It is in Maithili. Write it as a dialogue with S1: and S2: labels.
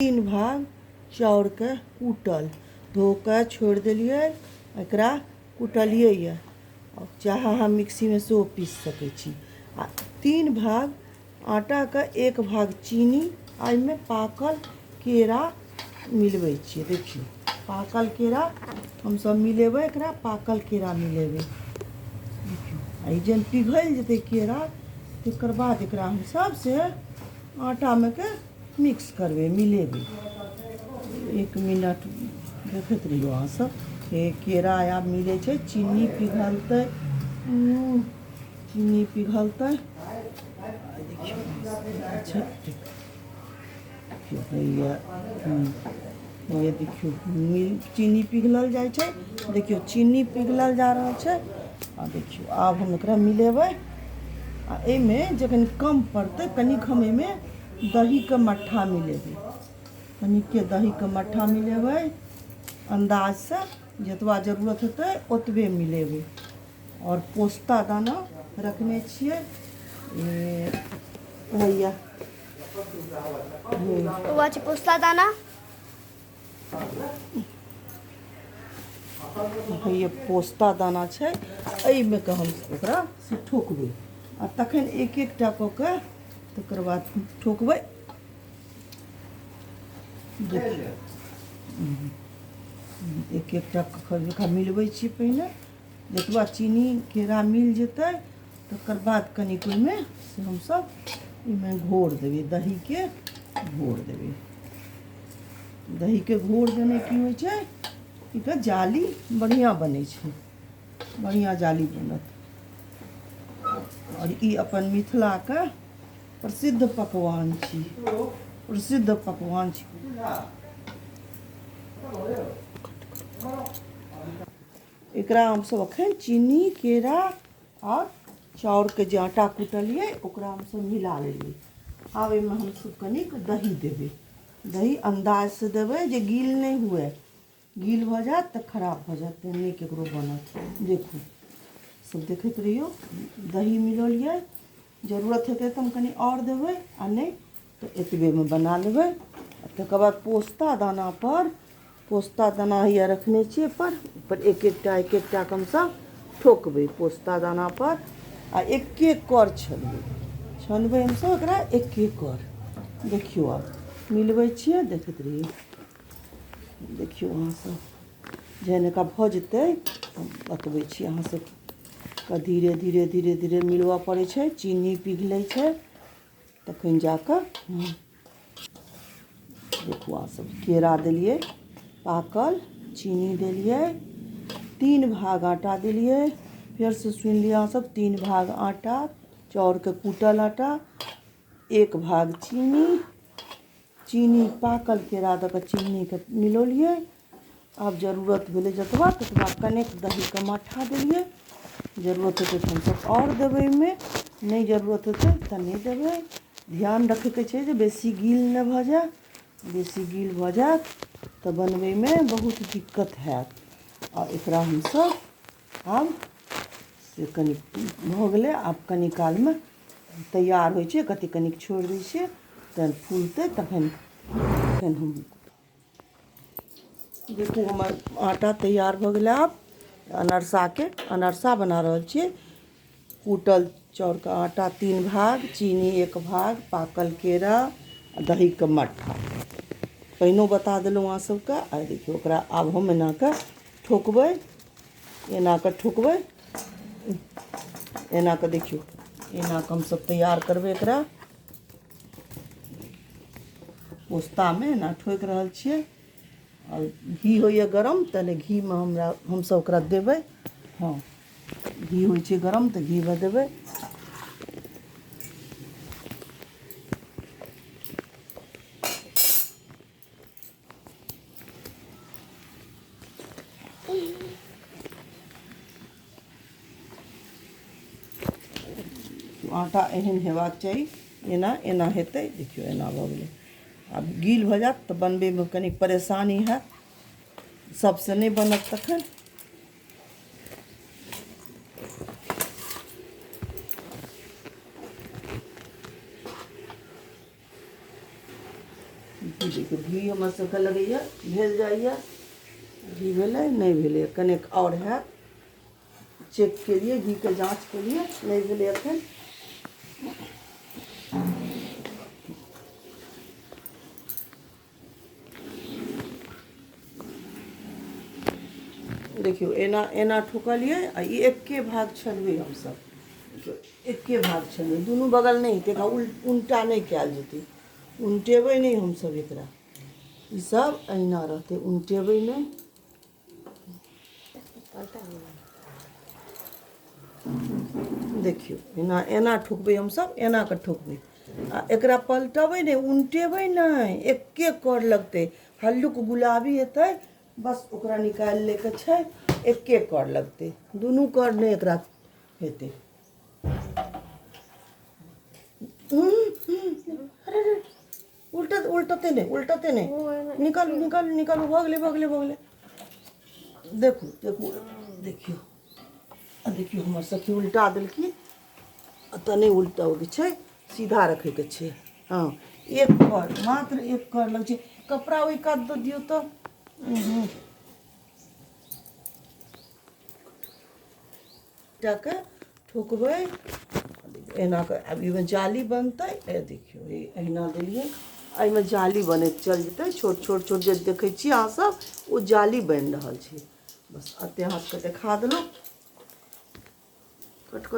S1: तीन भाग चाउरके कूटल धो कऽ छोड़ि देलियै एकरा कुटलियै यऽ चाहे अहाँ मिक्सीमे सेहो पीस सकै छी आ तीन भाग आटाके एक भाग चीनी आ एहिमे पाकल केरा मिलबै छियै देखियौ पाकल केरा हमसभ मिलेबै एकरा पाकल केरा मिलेबै देखियौ आ ई जहन पिघलि जेतै केरा तकर बाद एकरा हमसभ से आटामे के मिक्स करबै मिलेबै। एक मिनट देखैत रहियौ अहाँ सब हे केरा आब मिलै छै चीनी पिघलतै चीनी पिघलतै देखियौ अच्छा देखियौ हैया हैया देखियौ मिल चीनी पिघलल जाइ छै देखियौ चीनी पिघलल जा रहल छै आ देखियौ आब हम एकरा मिलेबै आ एहिमे जखन कम पड़तै कनिक हम एहिमे दहीके मट्ठा मिलेबै कनिके दहीके मट्ठा मिलेबै अन्दाजसँ जतबा जरूरत हेतै ओतबे मिलेबै आओर पोस्ता दाना रखने छियै हैया
S2: ओ छै पोस्ता दाना।
S1: हैया पोस्ता दाना छै एहिमे के हम ओकरा से ठोकबै आ तखन एक एकटा कऽ के तकर बाद ठोकबै। देखियौ एक एकटा कऽ मिलबै छियै पहिने जतबा चीनी केरा मिल जेतै तकर बाद कनिक ओहिमे से हमसभ ओहिमे घोर देबै दहीके घोर देबै। दहीके घोर देने की होइ छै एकर जाली बढ़िआँ बनै छै बढ़िआँ जाली बनत। आओर ई अपन मिथिलाके प्रसिद्ध पकवान छी प्रसिद्ध पकवान छी। एकरा हमसभ अखन चीनी केरा आओर चाउरके जे आटा कुटलियै ओकरा हमसभ मिला लेलियै। आब एहिमे हमसभ कनिक दही देबै दही अन्दाजसँ देबै जे गील नहि हुए गील भऽ जायत तऽ खराब भऽ जायत तऽ नहि ककरो बनत। देखू सब देखैत रहियौ दही मिलौलियै जरूरत हेतै तऽ हम कनि आओर देबै आ नहि तऽ एतबेमे बना लेबै। आ तकर बाद पोस्ता दानापर पोस्ता दाना हैया रखने छियै पर पर एक एकटा के हमसभ ठोकबै पोस्ता दानापर आ एक एक कर छनबै छनबै हमसभ एकरा एक एक कर। देखियौ आब मिलबै छियै देखैत रहियौ। देखियौ अहाँसभ जहन एकरा भऽ जेतै हम बतबै छी अहाँ सबके धीरे धीरे धीरे धीरे मिलबऽ पड़ै छै चीनी पिघलै छै तखन जाकऽ देखू अहाँ सब केरा देलियै पाकल चीनी देलियै तीन भाग आटा देलियै फेरसँ सुनि लिअ अहाँ सब तीन भाग आटा चाउरके कूटल आटा एक भाग चीनी चीनी पाकल केरा दऽ कऽ चीनीके मिलौलियै। आब जरूरत भेलै जतबा ततबा कनेक दहीके माठा देलियै जरूरत हेतै तऽ हमसभ आओर देबै ओहिमे नहि जरूरत हेतै तऽ नहि देबै। ध्यान रखैके छै जे बेसी गील नहि भऽ जाय बेसी गील भऽ जायत तऽ बनबैमे बहुत दिक्कत हैत। आ एकरा हमसभ आब से कनि भऽ गेलै आब कनि कालमे तैयार होइ छै कथी कनिक छोड़ि दै छियै तहन फूलतै तखन तखन हम देखू हमर आटा तैयार भऽ गेलै। आब अनरसाके अनरसा बना रहल छियै। कूटल चाउरके आटा तीन भाग चीनी एक भाग पाकल केरा आ दहीके मट्ठा पहिनो बता देलहुँ अहाँ सबके। आ देखियौ ओकरा आब हम एनाके ठोकबै एनाके ठोकबै एनाके देखियौ एनाके हमसब तैयार करबै एकरा। पोस्तामे एना ठोकि रहल छियै आओर घी होइए गरम तऽ घीमे हमरा हमसब ओकरा देबै। हँ घी होइ छै गरम तऽ घीमे देबै। आटा एहन हेबाक चाही एना एना हेतै देखियौ एना भऽ गेलै। आब गील भऽ जायत तऽ बनबैमे कनि परेशानी हैत सबसँ नहि बनत तखन। देखियौ, घी हमर सबके लगैए भेल जाइए। घी भेलै नहि भेलै, कनेक आओर हैत। चेक केलियै, घीके जाँच केलियै, नहि भेलै एखन। देखियौ, एना एना ठोकलियै आ ई एक्के भाग छनबै हमसभ। देखियौ, एक्के भाग छनबै, दुनू बगल नहि हेतै। एकरा उल्टा नहि कयल जेतै, उनटेबै नहि हमसभ एकरा। ईसभ एहिना रहतै, उनटेबै नहि। देखियौ, एना एना ठोकबै हमसभ, एना कऽ ठोकबै आ एकरा पलटबै नहि, उनटेबै नहि। एक्के कर लगतै, हल्लुक गुलाबी हेतै, बस ओकरा निकालि लैके छै। एक्के कर लगतै, दुनू कर नहि एकरा हेतै। अरे अरे, उल्टत, उल्टते नहि, उल्टते नहि। निकालू, निकालू, निकालू। भऽ गेलै, भऽ गेलै, भऽ गेलै। देखू, देखू, देखियौ, आ देखियौ, हमर सखी उल्टा देलखिन। एतऽ नहि उल्टबैके छै, सीधा रखैके छै। हँ, एक कर, मात्र एक कर लगै छै। कपड़ा ओहि कात दऽ दियौ तऽ। टाके ठोकबै एना कऽ। आब एहिमे जाली बनतै। ए देखियौ, ई एहिना देलियै, एहिमे जाली बनैत चलि जेतै। छोट छोट छोट जे देखै छियै अहाँसभ, ओ जाली बनि रहल छै। बस एतेक अहाँ सभके देखा देलहुँ। कट कऽ दियौ।